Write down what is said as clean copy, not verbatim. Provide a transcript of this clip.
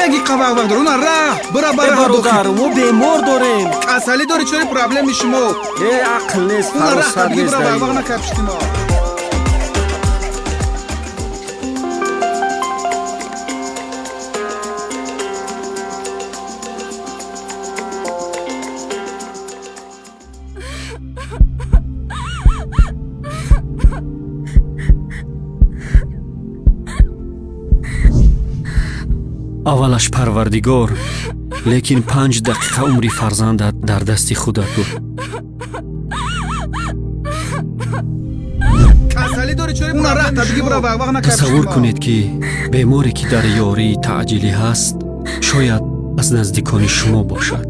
Меги қавақ дор, уна раҳ, бира бара. Бародар, мо бемор дорем. Касалӣ дори, чори проблеми шумо? Э, ақл нест, Уна раҳ, фаросат биги нест. бира Дар вақ ин. накапишти мо. Аввалаш Парвардигор, лекин 5 дақиқа умри фарзандат дар дасти худат буд. Касалӣ дори, чори уна раҳ, биги бира вақ накапишти Тасаввур мо. кунед, ки беморе, ки дар ёрии таъҷилӣ ҳаст, шояд аз наздикони шумо бошад.